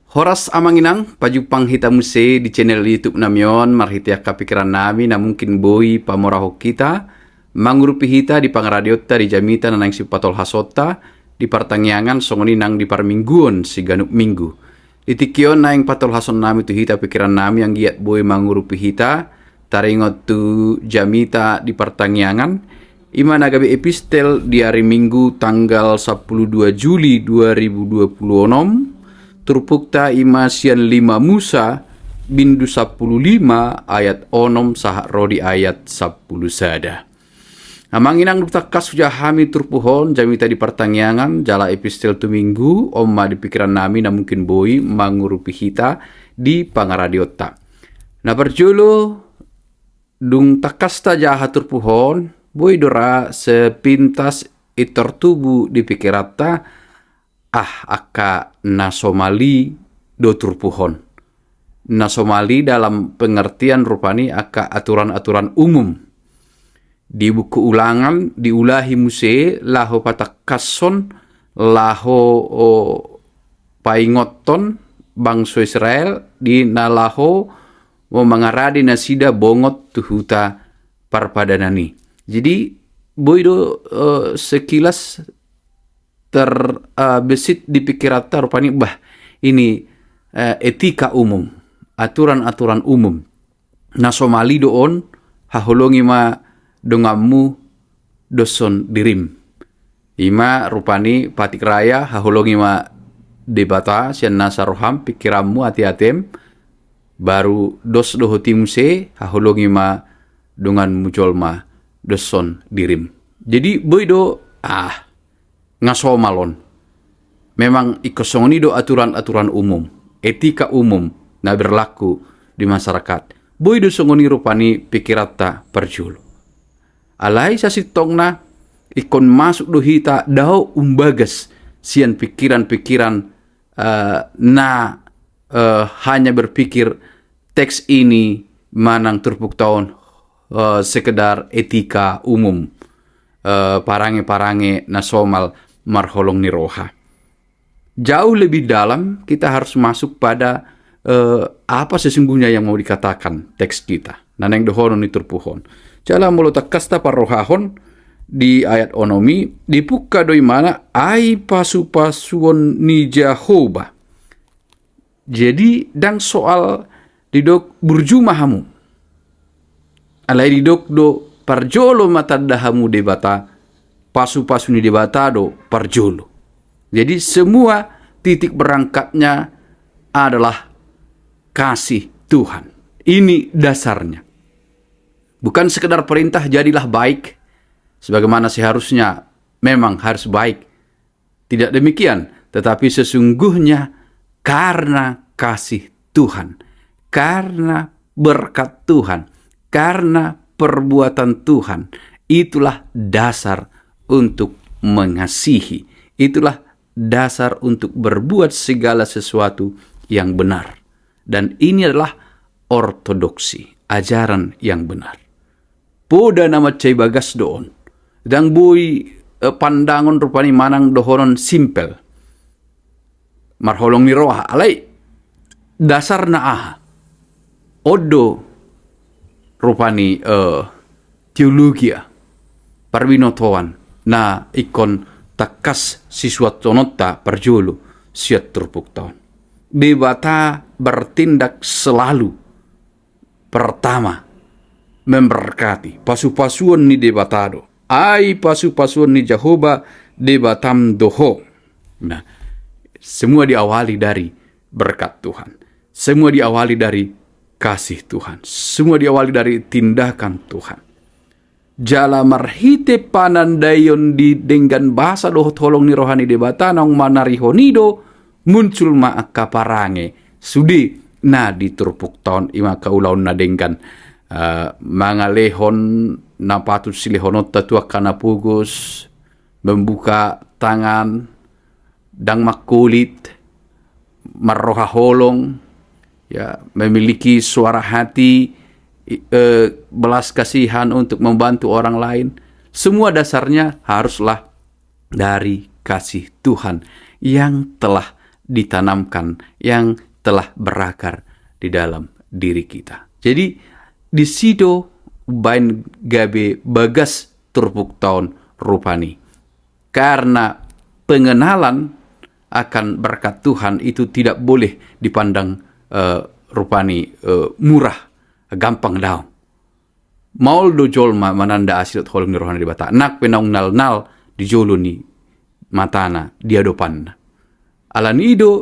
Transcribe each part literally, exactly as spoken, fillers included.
Horas amang inang, pajumpang hita muse di channel YouTube nami on, marhite angka pikiran nami na mungkin boi pamorahon hita, mangurupi hita di pangaradeonta di jamita na naeng sipatolhasonta, di partangiangan songon i nang di parmingguon siganup minggu. Di tingki on naeng patolhason nami tu hita pikiran nami anggiat boi mangurupi hita, taringot tu jamita di partangiangan, ima na gabe epistel di ari Minggu tanggal sampulu dua Juli dua ribu dua puluh onom, turpukta ima sian lima Musa, bindu sampulu lima ayat onom sahat ro di ayat sampulu sada. Amang inang dung tangkas hujaha hami turpuk on, jamita di partangiangan, jala epistel tu Minggu, on ma di pikiran nami na mungkin boi mangurupi hita di pangaradeonta. Na parjolo, dung tangkas tajaha turpuk on, boi do ra sepintas intor tubu di pikiranta, ah, angka na somal i do turpuk on. Na somal i dalam pengertian rupani angka aturan-aturan umum. Di buku Ulangan diulahi muse laho patangkashon, laho, o, paingothon bangso Israel di na laho, o, mangarade nasida bongot tu huta parpadanan i. Jadi, boi do, eh, sekilas ter, eh, besit di pikiranta rupani, bah, ini, eh, etika umum, aturan-aturan umum. Na somal i do on, haholongi ma donganmu doshon dirim. Ima rupani patik raya, haholongi ma Debata sian nasa roham, pikiranmu, ate-atem, baru dos dohot i muse, haholongi ma donganmu jolma doshon dirim. Jadi boi do, ah, nga somal on. Memang ingkon songon i do aturan-aturan umum, etika umum na berlaku di masyarakat. Boi do songon i rupani pikiranta parjolo. Alai sasintongna ingkon masuk do hita dao umbagas sian pikiran-pikiran, eh, na, eh, hanya berpikir teks ini manang turpukta on, eh, sekedar etika umum, eh, parange-parange na somal marholong ni roha. Jauh lebih dalam, kita harus masuk pada, eh, apa sesungguhnya yang mau dikatakan teks kita. Na naeng dohonon ni turpuk on. Jala molo tangkas taparrohahon di ayat onom i, dipungka do imana ai pasu-pasuon ni Jahowa. Jadi, ndang soal didok burju ma hamu. Alai didok do parjolo ma tanda hamu Debata, pasu-pasu ni Debata do parjolo. Jadi, semua titik berangkatnya adalah kasih Tuhan. Ini dasarnya. Bukan sekedar perintah jadilah baik, sebagaimana seharusnya memang harus baik. Tidak demikian, tetapi sesungguhnya karena kasih Tuhan, karena berkat Tuhan, karena perbuatan Tuhan, itulah dasar untuk mengasihi, itulah dasar untuk berbuat segala sesuatu yang benar. Dan ini adalah ortodoksi, ajaran yang benar. Poda na mansai bagas do on. Ndang boi, eh, pandangon rupani manang dohonon simpel. Marholong ni roha, alai dasarna aha? On do rupani, eh, teologia, parbinotoan na ingkon tangkas sisuathononta parjolo sian turpukta on. Debata bertindak selalu pertama memberkati, pasu-pasuon ni Debata do. Ai pasu-pasuon ni Jahowa Debatam do ho. Nah, semua diawali dari berkat Tuhan. Semua diawali dari kasih Tuhan. Semua diawali dari tindakan Tuhan. Jala marhite panandaion di denggan basa dohot holong ni roha ni Debata naung manarihon i do, muncul ma angka parange sude na di turpukta on, ima angka ulaon na denggan, eh, mangalehon na patut silehononta tu angka na pogos, membuka tangan, ndang mangkulit, marroha holong, ya, memiliki suara hati, i-, eh, belas kasihan untuk membantu orang lain. Semua dasarnya haruslah dari kasih Tuhan yang telah ditanamkan, yang telah berakar di dalam diri kita. Jadi, di situ baen gabe bagas turpukta on rupani. Karena pengenalan akan berkat Tuhan itu tidak boleh dipandang, eh, rupani, eh, murah, gampang daong. Maol do jolma mananda asi dohot holong ni roha ni Debata, nang pe naung nalnal di jolo ni matana, di adopanna. Alani i do,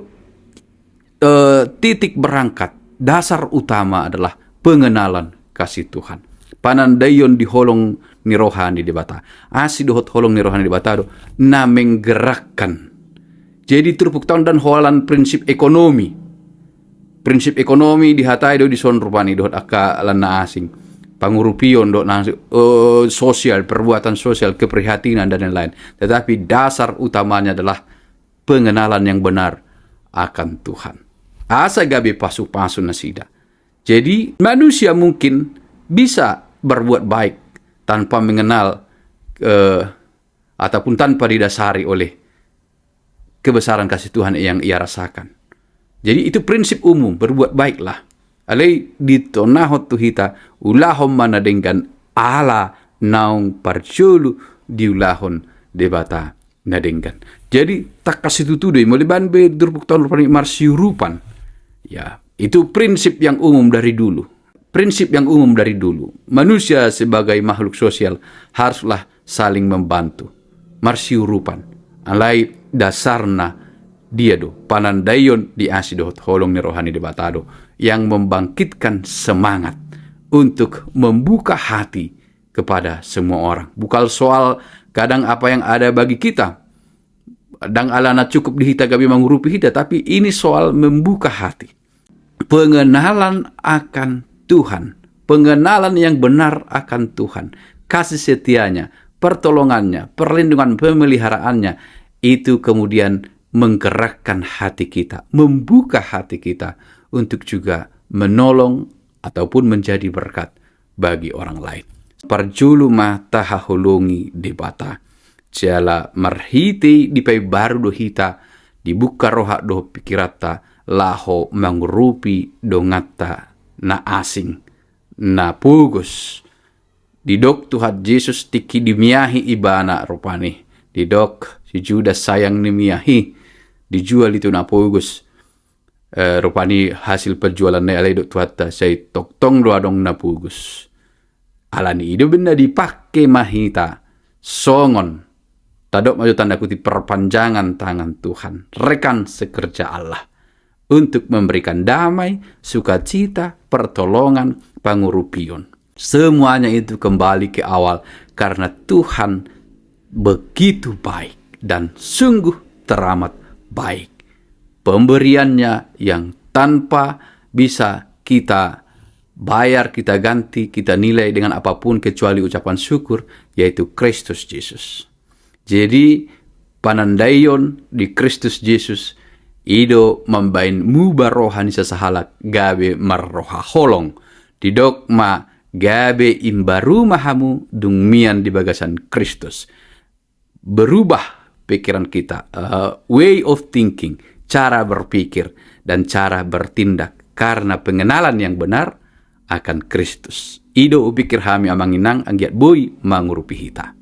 eh, titik berangkat, dasar utama adalah pengenalan kasih Tuhan. Panandaion di holong ni roha ni Debata. Asi dohot holong ni roha ni Debata do na menggerakkan. Jadi turpukta on ndang holan prinsip ekonomi. Prinsip ekonomi dihatai do dison rupani dohot angka na asing. Pangurupion dohot na asing, eh, sosial, perbuatan sosial, keprihatinan dan lain-lain. Tetapi dasar utamanya adalah pengenalan yang benar akan Tuhan. Asa gabe pasu-pasu nasida. Jadi, manusia mungkin bisa berbuat baik tanpa mengenal, eh, ataupun tanpa didasari oleh kebesaran kasih Tuhan yang ia rasakan. Jadi, itu prinsip umum, berbuat baiklah. Alai ditonahon tu hita, ulahon ma na denggan ala naung parjolo diulahon Debata na denggan. Jadi, tangkas situtu do i, molo baen be turpukta on rupani marsiurupan. Ya, itu prinsip yang umum dari dulu. Prinsip yang umum dari dulu. Manusia sebagai makhluk sosial haruslah saling membantu. Marsiurupan. Alai dasarna dia do, panandaion di asi dohot holong ni roha ni Debata do, yang membangkitkan semangat untuk membuka hati kepada semua orang. Bukan soal kadang apa yang ada bagi kita. Ndang alana cukup di hita gabe mangurupi hita, tapi ini soal membuka hati. Pengenalan akan Tuhan, pengenalan yang benar akan Tuhan, kasih setianya, pertolongannya, perlindungan, pemeliharaannya, itu kemudian menggerakkan hati kita, membuka hati kita untuk juga menolong ataupun menjadi berkat bagi orang lain. Parjolo ma tahaholongi Debata. Jala marhite dipaimbaru do hita, dibuka roha dohot pikiranta, laho mangurupi donganta na asing, na pogos. Didok Tuhan Jesus tingki dimiahi ibana rupani. Didok si Judas sayang ni miahi, dijual i tu na pogos. Eh, rupani hasil penjualanna i, alai didok Tuhanta, sai tongtong do adong na pogos. Alani i do umbahen na dipangke ma hita songon, tadok ma jo tanda kutip, perpanjangan tangan Tuhan, rekan sekerja Allah, untuk memberikan damai, sukacita, pertolongan, pangurupion. Semuanya itu kembali ke awal, karena Tuhan begitu baik dan sungguh teramat baik. Pemberiannya yang tanpa bisa kita bayar, kita ganti, kita nilai dengan apapun kecuali ucapan syukur, yaitu Kristus Jesus. Jadi, panandaion di Kristus Jesus, i do mambaen muba roha ni sasahalak gabe marroha holong. Didok ma, gabe imbaru ma hamu dung mian di bagasan Kristus. Berubah pikiran kita, eh, way of thinking, cara berpikir, dan cara bertindak karena pengenalan yang benar akan Kristus. I do hupikir hami, Amang Inang, anggiat boi mangurupi hita.